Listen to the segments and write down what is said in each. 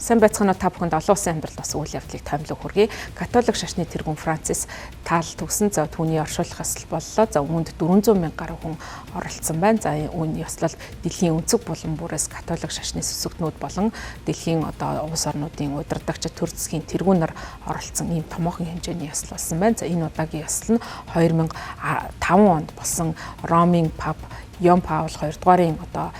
Сайн байцгаана уу, та бүхэнд олон улсын амьдралд бас үйл явдлыг томилог хүргэе. Католик шашны тэргүүн Францис таал төгсөн. За, түүний оршуулах ёслол боллоо. За, үүнд 400 мянга гаруй хүн оролцсон байна. За, үүний ёслол дэлхийн өнцөг булан бүрээс католик шашны сүсэгтнүүд болон дэлхийн одоо улс орнуудын удирдагч, төр засгийн тэргүүн нар оролцсон ийм томоохон хэмжээний ёслол болсон байна. За, энэ удаагийн ёслол нь 2005 онд болсон Ромын пап Йон Паул 2 дугаарын одоо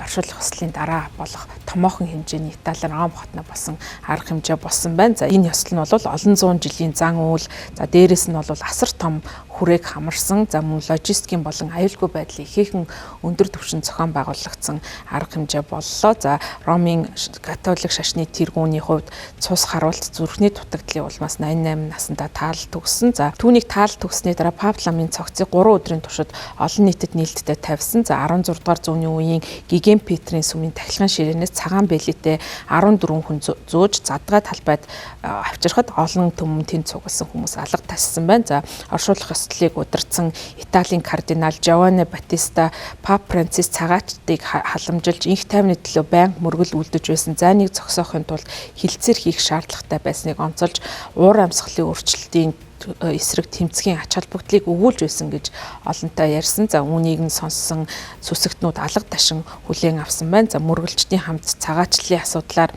оршуулах ёслолын дараа болох томоохон хэмжээний Италийн Ром хотно болсон арга хэмжээ болсон байна. За, энэ ёслол нь бол олон зуун жилийн зан үйл, за, дээрэс нь бол асар том хүрээг хамарсан, за, мөн логистикийн болон аюулгүй байдлын ихээхэн өндөр түвшинд зохион байгуулагдсан арга хэмжээ боллоо. За, Ромын католик шашны тэргүүний хувьд цус харуулт зүрхний дутагдлын улмаас 88 наснда таалал төгссөн. За, түүнийг таалал төгссөний дараа Пап ламын цогцыг 3 өдрийн туршид олон нийтэд нээлттэй тавьсан. За, 16 дугаар зууны үеийн Гиген Петрийн сүмийн тахилган ширээнээс цагаан бэлэтэй 14 хүн зөөж задгай талбайд авчирхад олон түмэн тэнд цугласан хүмүүс алга тассан байна. За, оршуулах ёслолыг удирдсан Италийн кардинал Жованни Батиста Пап Францис цагаачдыг халамжилж, энх тайвны төлөө байнга мөргөл үлдэж байсан зайныг зогсоохын тулд хилцээр хийх шаардлагатай байсныг онцолж, уур амьсгалын өөрчлөлтийн эсрэг тэмцэхийн ач холбогдлыг өгүүлж байсан гэж олонтаа ярьсан. За, үүнийг нь сонссон сүсэгтнүүд алга ташин хүлээн авсан байна. За, мөргөлчдийн хамт цагаачлалын асуудлаар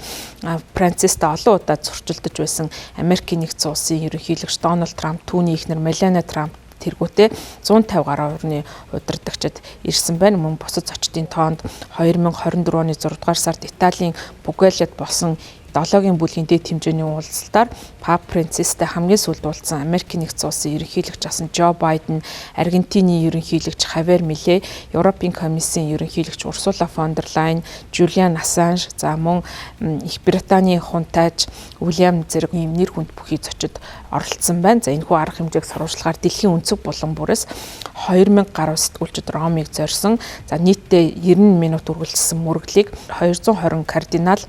Францистай олон удаа зөрчилдөж байсан Америкийн нэгдсэн улсын ерөнхийлөгч Дональд Трамп, түүний эхнэр Мелани Трамп тэргүүтээ 150 гаруй орны удирдагчид ирсэн байна. Мөн бусад зочдын тоонд 2024 оны 6 дугаар сард Италийн Бугелиад болсон 7-гийн бүлгийн дээд хэмжээний уулзалтаар Пап Францистай хамгийн сүүлд уулзсан Америкийн нэгдсэн улсын ерөнхийлөгч асан Жо Байден, Аргентины ерөнхийлөгч Хавьер Милей, Европын комиссийн ерөнхийлөгч Урсула фон дер Лайн, Жулиан Ассанж, за, мөн Их Британийн хунтайч Уильям зэрэг ийм нэр хүнд бүхий зочид оролцсон байна. За, энэхүү арга хэмжээг сурвалжлагаар дэлхийн өнцөг булан бүрээс 2000 гаруй сэтгүүлчид Ромыг зорьсон. За, нийтдээ 90 минут үргэлжилсэн мөрөглийг 220 кардинал,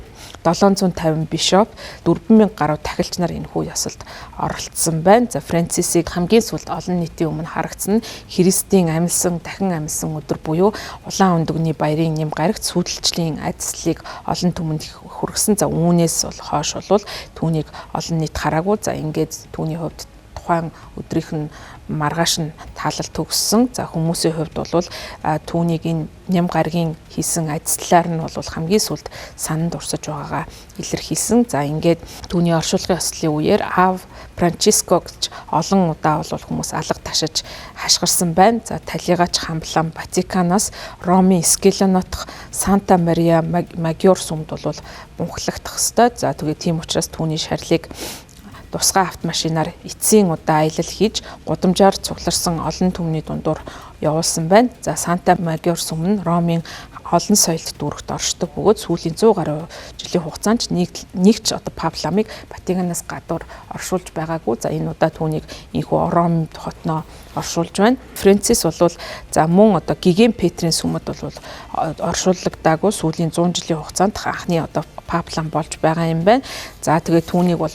750 бишоп, 4000 гаруй тахилч нар энэхүү ёсолд оролцсон байна. За, Францисыг хамгийн сүүлд олон нийтийн өмнө харагдсан нь Христийн амилсан, дахин амилсан өдөр буюу улаан өндөгний баярын нэм гарагт сүйдэлчлийн адислыг олон түмэнд хүргэсэн. За, үүнээс бол хойш бол түүнийг олон нийт хараагүй. За, ингээд түүний хувьд тухайн өдрийнх нь маргааш нь таалал төгссөн. За, хүмүүсийн хувьд бол түүнийг энэ ням гарагийн хийсэн адислаар нь бол хамгийн сүүлд сананд урсаж байгаагаа илэрхийлсэн. За, ингээд түүний оршуулгын ёслолын үеэр Аав Франчиско гэж олон удаа бол хүмүүс алга ташиж хашгирсан байна. За, талигаач хамблан Ватиканаас Ромын Скелонотх Санта Мария Магиор сүмд бол бунхлагдах ёстой. За, тэгээ тийм учраас түүний шарлыг тусгай автомашинаар эцсийн удаа аялал хийж гудамжаар цугларсан олон түмний дундуур явуулсан байна. За, Санта Магиор сүм нь Ромын олон соёлт дүүрэгт оршдог бөгөөд сүүлийн 100 гаруй жилийн хугацаанд нэг нэг ч одоо Пап ламыг Ватиканаас гадуур оршуулж байгаагүй. За, энэ удаа түүнийг энэхүү Ром хотноо оршуулж байна. Францис бол за мөн одоо Гиген Петрийн сүмэд бол оршууллагдаагүй сүүлийн 100 жилийн хугацаанд анхны одоо пап лам болж байгаа юм байна. За, тэгээд түүнийг бол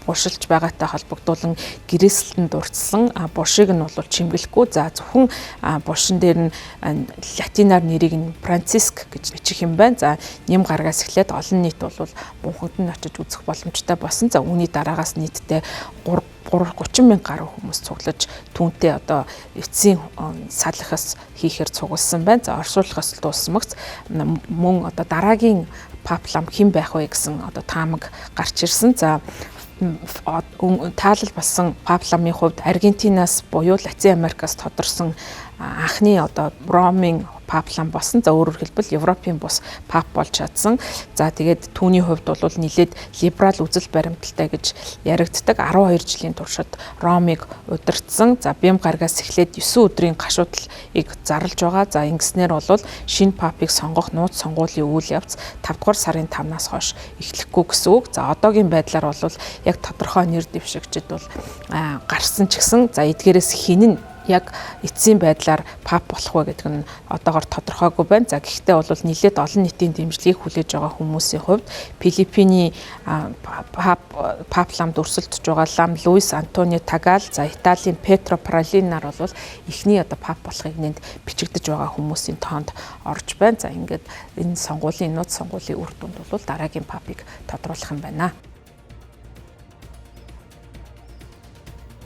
булшилж байгаатай холбогдуулан гэрээсэлтэнд дурдсан, булшийг нь бол чимгэлэхгүй. За, зөвхөн булшин дээр нь латинаар нэрийг нь Франциск гэж бичих юм байна. За, нэм гарагаас эхлээд олон нийт бол бунханд нь очиж үзэх боломжтой болсон. За, үүний дараагаас нийтдээ 3 30 мянга гаруй хүмүүс цуглаж түүнтэй одоо эцсийн салхаас хийхээр цугласан байна. За, оршуулгаас дууссан мөгц мөн одоо дараагийн пап лам хэн байх вэ гэсэн одоо таамаг гарч ирсэн. За, таалал болсон пап ламын хувьд Аргентинаас буюу Латин Америкаас тодорсон анхны одоо Ромын пап лам болсон. За, өөрөөр хэлбэл, Европын бус пап болж чадсан. За, тэгээд түүний хувьд бол нилээд либерал үзэл баримталтай гэж яригддаг. 12 жилийн туршид Ромыг удирдсан. За, бям гарагаас эхлээд 9 өдрийн гашуудлыг зарлж байгаа. За, ингэснээр бол шинэ папыг сонгох нууц сонгуулийн үйл явц 5 дугаар сарын 5-наас хойш эхлэхгүй гэсэн үг. За, одоогийн байдлаар бол яг тодорхой нэр дэвшигчид бол гарсан ч гэсэн, за, эдгээрээс хин нь Яг эцсийн байдлаар пап болох вэ гэдэг нь одоогор тодорхойгүй байна. За, гэхдээ бол нэлээд олон нийтийн дэмжлэгийг хүлээж байгаа хүмүүсийн хувьд Филиппиний пап ламд өрсөлдөж байгаа лам Луис Антонио Тагал, за, Италийн Петро Паролин нар бол эхний одоо пап болохыг нэнд бичигдэж байгаа хүмүүсийн тоонд орж байна. За, ингээд энэ сонгуулийн, нууц сонгуулийн үр дүнд бол дараагийн папыг тодруулах юм байна.